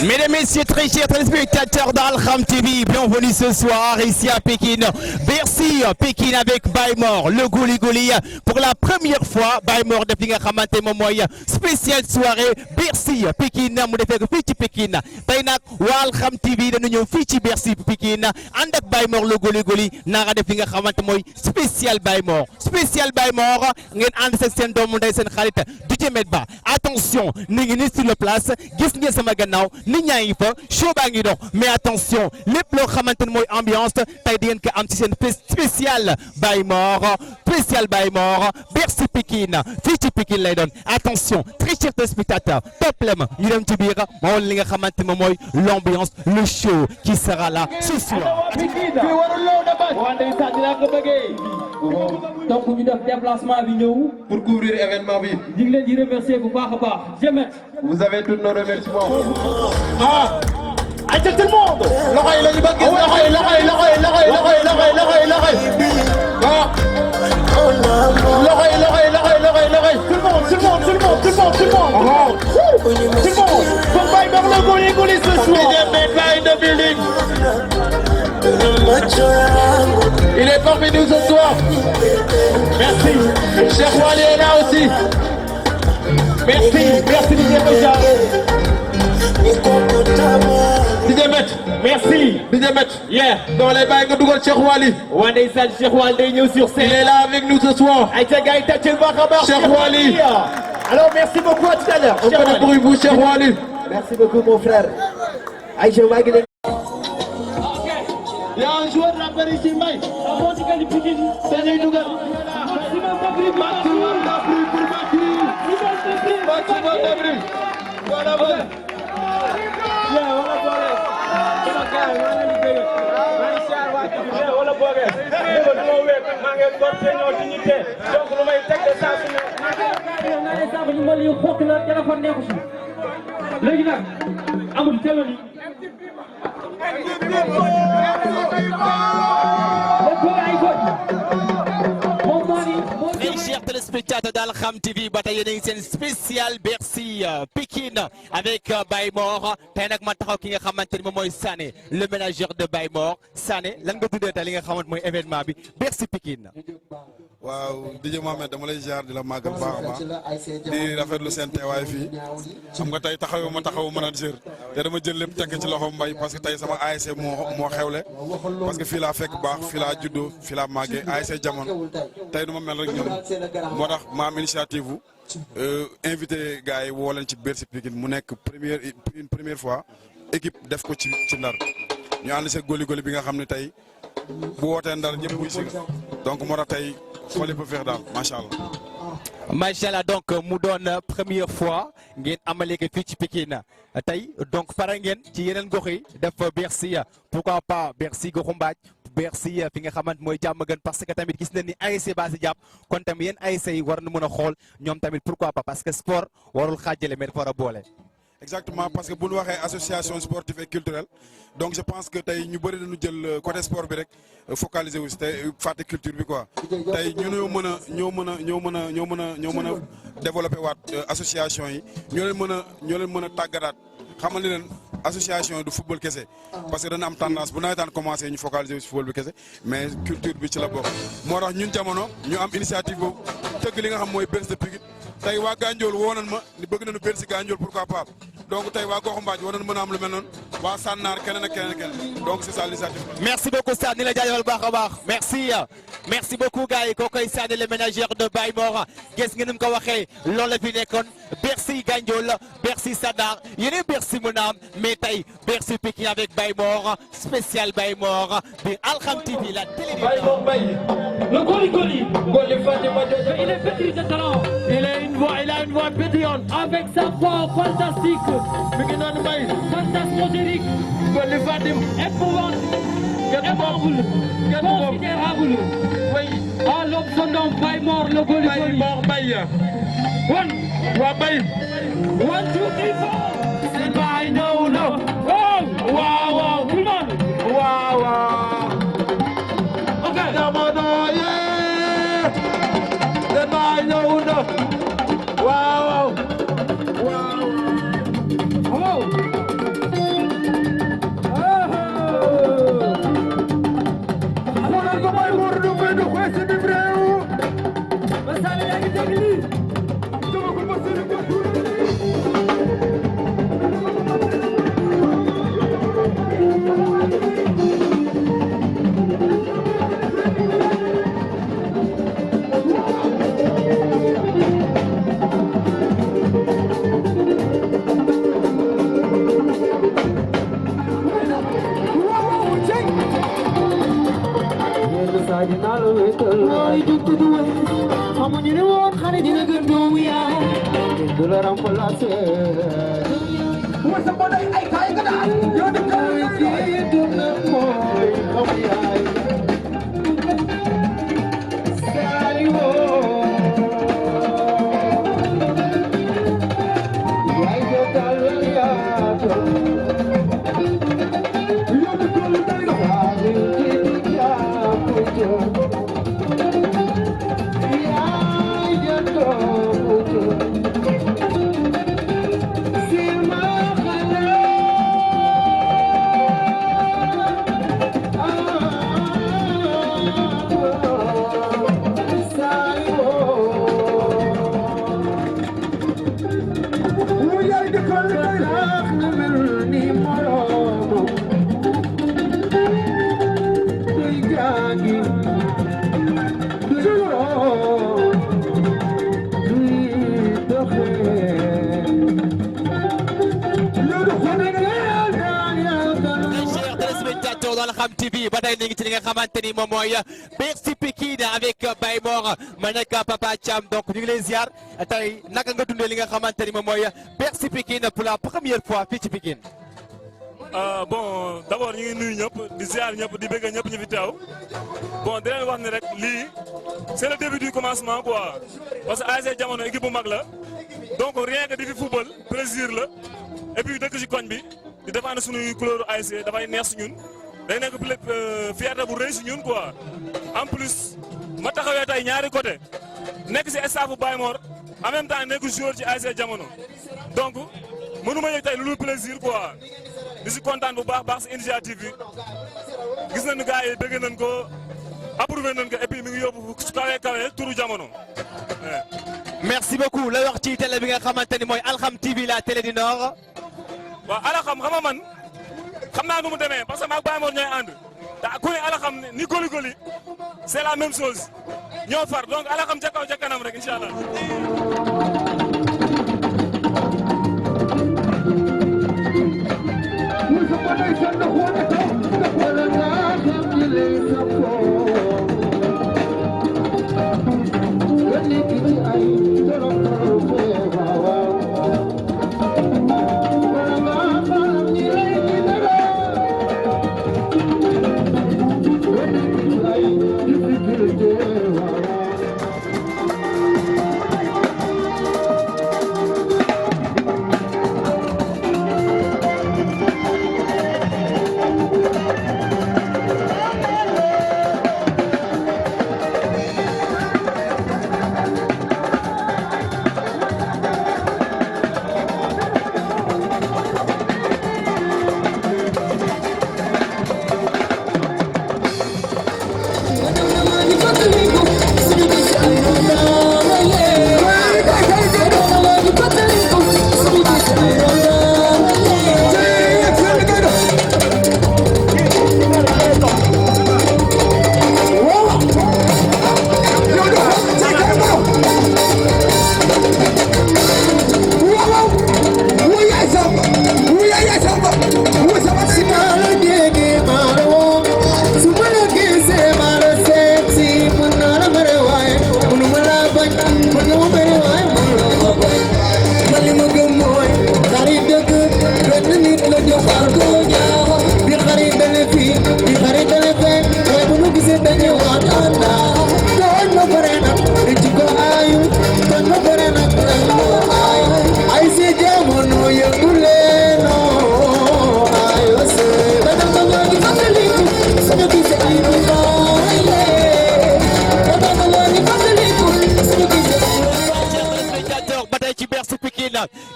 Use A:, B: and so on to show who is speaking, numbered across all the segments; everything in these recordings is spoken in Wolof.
A: Mesdames, Messieurs, très chers téléspectateurs d'Alkham TV, bienvenue ce soir ici à Pékin. Bercy, Pékin avec Baye Mor, le Gouli Gouli. Pour la première fois, Baye Mor def li nga xamante moom mooy spéciale soirée Bercy Pékin mu defee ko fii ci Pékin tey nag waa Alkham TV dañu ñëw fii ci Bercy Pékin ànd ak Baye Mor le Gouli Gouli nara def li nga xamante mooy spécial Baye Mor ngeen ànd ak seen doomu ndey seen xarit DJ Medba. Attention, ni ngi ni sur le place gis ngeen sama gannaaw nit ñaa ngi fa show baa ngi dox mais attention lépp loo xamante ne mooy ambiance tey di ngeen ko am ci seen spécial Baye Mor Bercy Pikine fii ci Pikine lay doon. Attention très chers téléspectateurs topp leen ma ñu dem ci biir ma woon li nga xamante ne mooy l'ambiance le show qui sera là ce soir.
B: donc ñu def déplacement bi ñëw
C: pour couvrir événement bi.
B: di leen di remercier bu baax a baax.
C: Vous avez tous nos remerciements.
B: ah. ayca tout le monde.
C: loxo yi la ñu bëgg. loxo yi. ah. Tout le monde. Pour Baye Mor le Gouli Gouli ce soir. In the building. Il est parmi nous ce soir. Merci. Cheikh Wali est là aussi. Merci DJ Met. Yeah. Dans les bails nga dugal Cheikh Wali.
B: Wande Sall Cheikh Wali day ñëw sur scène.
C: Il est là avec nous ce soir.
B: ayca gars yi tàcceel baax a baax.
C: Cheikh Wali.
B: Alors merci beaucoup à tout à l'heure.
C: Un peu de bruit pour Cheikh Wali.
B: Merci beaucoup mon frère. ayca maa ngi leen.
C: Il y a un joueur de la Paris ici, Mike. C'est les Dougal. Maximum d'abri pour Maximum d'abri. Voilà, voilà.
A: Très chers téléspectateurs d'Alkham TV ba tey yéen a ngi seen spécial Bercy Pikine avec Baye Mor tey nag ma taxaw ki nga xamante ni moom mooy Sané le ménageur de Baye Mor Sané lan nga tuddee tey li nga xamante mooy événement bi Bercy Pikine.
D: waaw DJ Mohamed dama lay ziar di la màggal baax a baax di rafetlu seen teewaay fii xam nga tey taxawu manager te dama jël lépp tekk ci loxo mbay parce que tey sama ASC moo xewle parce que fii laa fekk baax fii laa juddoo fii laa màggee ASC jamono tey du ma mel rek ñoom moo tax ma am initiative bu invité gars yi woo leen ci Bercy Pikine mu nekk une première fois équipe def ko ci Ndar ñu ànd see góoli bi nga xam ne tey bu wootee Ndar ñëpp wuy si donc moo tax tey xool yëpp a feex daal macha allah.
A: macha allah donc mu doon première fois ngeen amalee ko fii ci Pikine tey donc pare ngeen ci yeneen gox yi def Bercy pourquoi pas Bercy goxu mbaaj Bercy fi nga xamante mooy jàmm gën parce que tamit gis nañ ni ASC baa si jàpp kon tamit yéen ASC yi war na mën a xool ñoom tamit pourquoi pas parce que sport warul xaajale mais dafa war a boole.
D: exactement parce que bu ñu waxee association sportive et culturelle donc je pense que tey ñu bëri nañu jël côté sport bi rek focaliser wu si tey fàtte culture bi quoi tey ñoo mën a développer waat association yi ñoo leen mën a tàggataat xamal ni leen association yi du football kese parce que dana am tendance bu nawetaan commencé ñu focaliser wu si football bi kese mais culture bi ci la bokk moo tax ñun jamono ñu am initiative boobu tëgg li nga xam mooy Bercy Pikine tey waa Gandiol woo nañ ma ni bëgg nañu Bercy Gandiol pourquoi pas donc tey waa Goxu Mbaaj war nañu mën a am lu mel noonu waa Sànnaar keneen ak keneen donc c'est ça l'initiative.
A: merci beaucoup Sané ni la jaajëfal baax a baax merci beaucoup gars yi kookoy Sané le ménageur de Baye Mor gis nga ni mu ko waxee loolu la fi nekkoon Bercy Gandiol Bercy Sànnaar yeneen Bercy mën a am mais tey Bercy Pikine avec Baye Mor spécial Baye Mor bi Alkham TV la télé.
C: Baye Mor Baye.
B: Le Gouli.
C: Il est petit de talent. Il a une voix pétillante.
B: Avec sa voix fantastique. Fantasmagorique.
C: Gouli Fatim.
B: Épouvante. Considérable.
C: Oui.
B: Ah, l'homme son nom, Baye Mor, le Gouli.
C: Baye Mor Baye. Waa Baye.
B: 1, 2, 3, 4.
C: C'est Baye no. Oh. Wow.
B: Tout le monde.
C: Wow.
B: Ok.
C: Jamono yeah. C'est Baye no. Wow.
B: Oh.
A: Alham TV ba tey ñu ngi ci li nga xamante ni moom mooy Bercy Pikine avec Baye Mor ma nekk Papa Thiam donc ñu ngi lay ziar tey naka nga dundee li nga xamante ni moom mooy Bercy Pikine pour la première fois fii ci Pikine.
E: Bon d'abord ñu ngi nuyu ñëpp di ziar ñëpp di bëgg ñëpp ñu fi teew bon di leen wax ni rek lii c'est le début du commencement quoi parce que ASC Jamono équipe bu mag la donc rien que di fi football plaisir la et puis dëkk ci koñ bi di défendre suñuy couleur ASC dafay neex si ñun day nekk fierté bu rëy si ñun quoi en plus ma taxawee tey ñaari côté nekk si staffu Baye Mor en même temps nekk joueur ci ASC Jamono donc mënu ma yëg tey lu plaisir quoi. di si kontaan bu baax si initiative bi gis nañu gars yi dégg nañ ko approuvé nañ ko et puis mi ngi yóbbu kawe turu Jamono.
A: merci beaucoup la wax ci télé bi nga xamante ni mooy Alham TV la télé du Nord.
E: waaw Alham xam nga man xam naa nu mu demee parce que maag Baye Mor ñooy ànd te ku ne Alham ni goli goli c'est la même chose ñoo far donc Alham ca kaw ca kanam rek incha allah.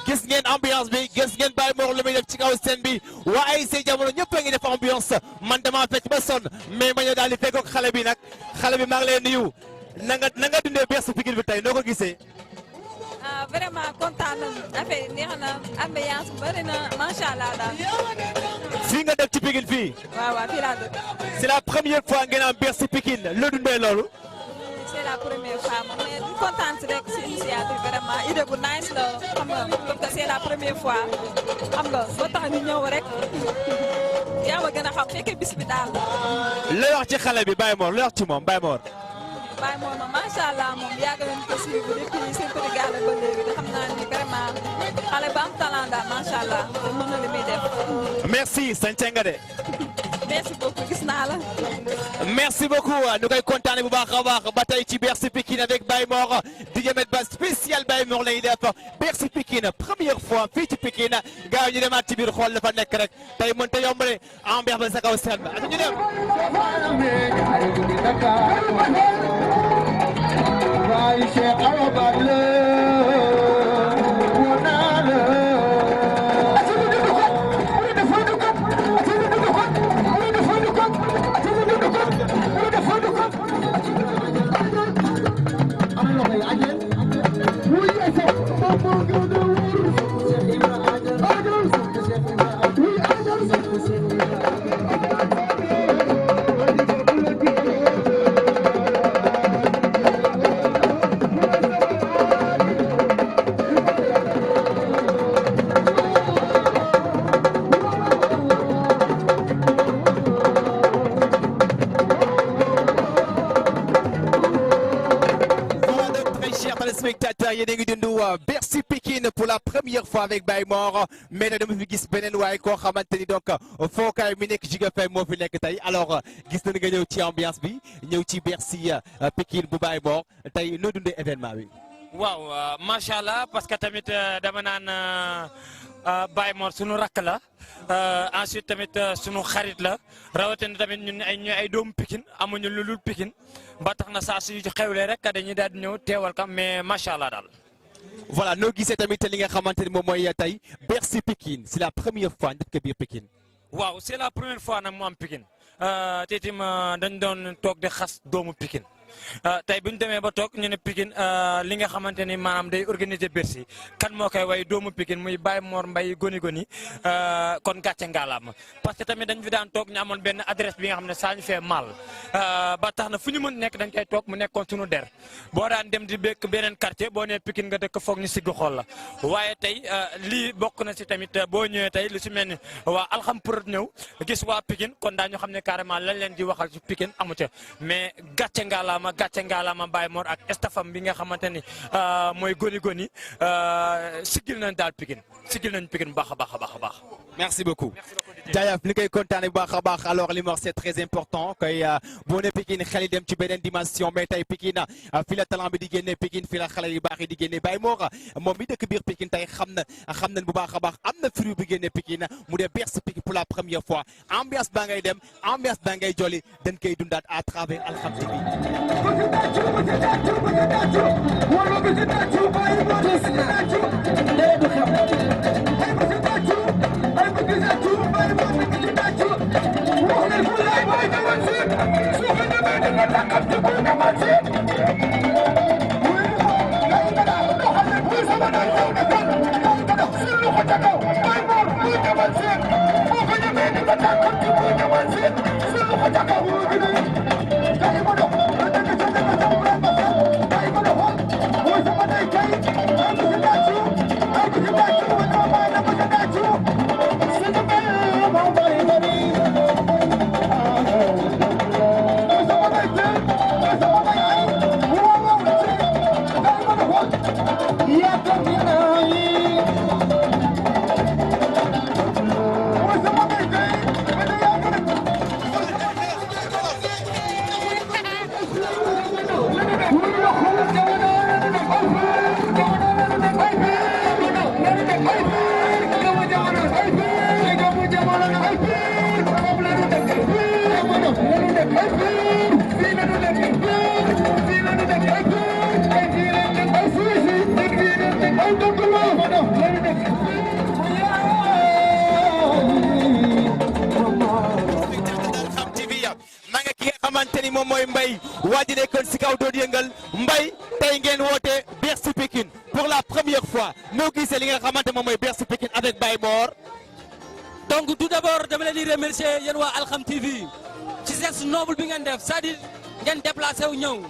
A: gis ngeen ambiance bi gis ngeen Baye Mor lu muy def ci kaw scène bi waa ASC Jamono ñëpp a ngi def ambiance man dama fecc ba sonn mais ma ñëw daal di fekkoog xale bi nag xale bi maa ngi lay nuyu na nga dundee Bercy Pikine bi tey noo ko gisee.
F: Vraiment kontaan nañu affaire yi neex na ambiance bëri na macha allah daal.
A: fii nga dëkk ci Pikine fii.
F: waaw fii laa dëkk.
A: c'est la première fois ngeen am Bercy Pikine loo dundee loolu.
F: c'est la première fois mais di kontaan si rek si initiative vraiment idée bu nice la xam nga parce que c'est la première fois xam nga boo tax ñu ñëw rek yaa ma gën a xam fekkee bis bi daal.
A: looy wax ci xale bi Baye Mor looy wax ci moom Baye Mor.
F: Baye Mor ma macha allah moom yàgg nañu ko suivre depuis seen petit gàlle ba léegi te xam naa ni vraiment xale ba am talent daal macha allah te mën na li muy def.
A: merci sañ nga de.
F: merci beaucoup gis naa la.
A: merci beaucoup ñu koy kontaane bu baax a baax ba tey ci Bercy Pikine avec Baye Mor DJ Medbaz spécial Baye Mor lay def Bercy Pikine première fois fii ci Pikine gars yi ñu demaat ci biir xool dafa nekk rek tey mënut a yombale ambiance ba sa kaw seen ba ñu dem. Spectateurs yéen a ngi dund Bercy Pikine pour la première fois avec Baye Mor mais nag dama fi gis beneen waaye koo xamante ni donc fookaay mi nekk Giga FM moo fi nekk tey alors gis nañu nga ñëw ci ambiance bi ñëw ci Bercy Pikine bu Baye Mor tey noo dundee événement bi.
C: waaw macha allah parce que tamit dama naan Baye Mor sunu rakk la ensuite tamit sunu xarit la rawatina tamit ñun ay doomu Pikine amuñu lu dul Pikine ba tax na saa su xewlee rek dañuy daal di ñëw teewal kam mais macha allah daal.
A: voilà noo gisee tamit li nga xamante ni moom mooy tey Bercy Pikine c'est la première fois ndef ko biir Pikine.
C: waaw c'est la première fois nag mu am Pikine te itam dañ doon toog di xas doomu Pikine. tey bu ñu demee ba toog ñu ne Pikine li nga xamante ni maanaam day organiser Bercy kan moo koy way doomu Pikine muy Baye Mor Mbaye goni kon gàcce ngalaama parce que tamit dañ fi daan toog ñu amoon benn adresse bi nga xam ne saa ñu fee mal ba tax na fu ñu mën nekk dañ koy toog mu nekkoon suñu der boo daan dem di bekk beneen quartier boo nee Pikine nga dëkk foog ñu sigg xool la waaye tey lii bokk na si tamit boo ñëwee tey lu si mel ni waa Alxam pour ñëw gis waa Pikine kon daañu xam ne carrément lañ leen di waxal ci Pikine amu ca mais gàcce ngalaama gàcce ngalaama Baye Mor ak stafam bi nga xamante ni mooy goni sigil nañ daal Pikine sigil nañ Pikine baax a baax a baax a baax.
A: merci beaucoup. jaajëf li koy kontaane bu baax a baax alors li mu wax c'est très important koy boo ne Pikine xel yi dem ci beneen dimension mais tey Pikine fi la talent bi di génne Pikine fi la xale yu baax yi di génne Baye Mor moom mi dëkk biir Pikine tey xam nañ bu baax a baax am na fruit bi génne Pikine mu dee Bercy Pikine pour la première fois ambiance baa ngay dem ambiance baa ngay jolli dañ koy dundaat à travers Alxam TV. moom mooy Mbaye waa ji nekkoon si kaw doon yëngal Mbaye tey ngeen woote Bercy Pikine pour la première fois noo gisee li nga xamante moom mooy Bercy Pikine avec Baye Mor.
G: donc tout d'abord dama leen di remercier yéen waa Alxam TV ci geste noble bi ngeen def c'est-à-dire ngeen déplacé wu ñëw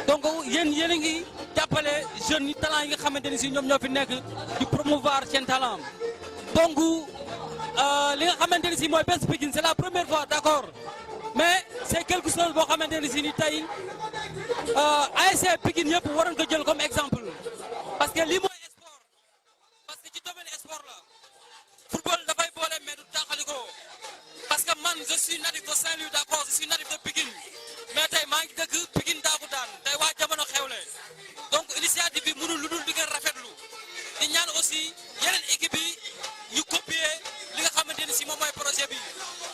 G: donc yéen a ngi jàppale jeunes yi talent yi nga xamante ni si ñoom ñoo fi nekk di promouvoir seen talent donc li nga xamante ni si mooy Bercy Pikine c'est la première fois d'accord mais c'est quelque chose boo xamante ne si ni tey ASC Pikine yëpp waroon ko jël comme exemple parce que lii mooy sport parce que ci domaine sport la football dafay boole mais du tàqali ko parce que man je suis natif de Saint-Louis d'accord je suis natif de Pikine mais tey maa ngi dëkk Pikine daaku daan tey waa jamono xewle donc initiative bi mënul lu dul di ngeen rafetlu di ñaan aussi yeneen équipe yi ñu copier li nga xamante ni si moom mooy projet bi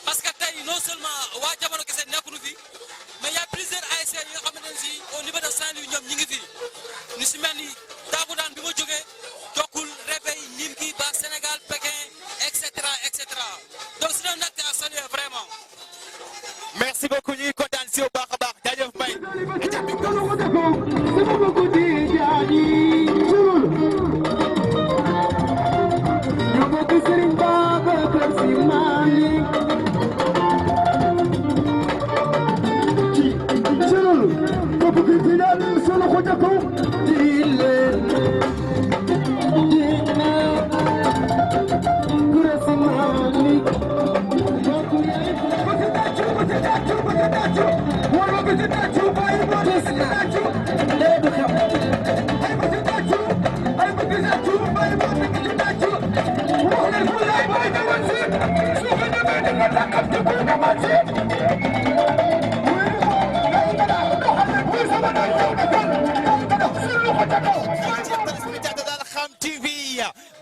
G: parce que tey non seulement waa jamono kese nekkunu fi mais y a plusieurs ASC yi nga xamante ne si au niveau de Saint-Louis ñoom ñi ngi fi ñu si mel ni daaku daan bi ma jógee Jokkul Réveil Nimki ba Sénégal Pékin et cetera donc c'est un acte à saluer vraiment.
A: merci beaucoup ñuy kontaan si bu baax a baax jaajëf Mbaye.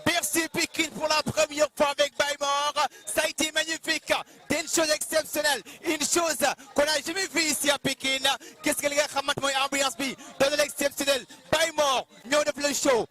H: Bercy Pikine pour la première fois avec Baymore. Ça a été magnifique. C'est une chose exceptionnelle. Une chose qu'on n'a jamais vue ici à Pikine. Qu'est-ce que les gars, ambiance bi, dans l'exceptionnel. Baymore, nous on a fait le show.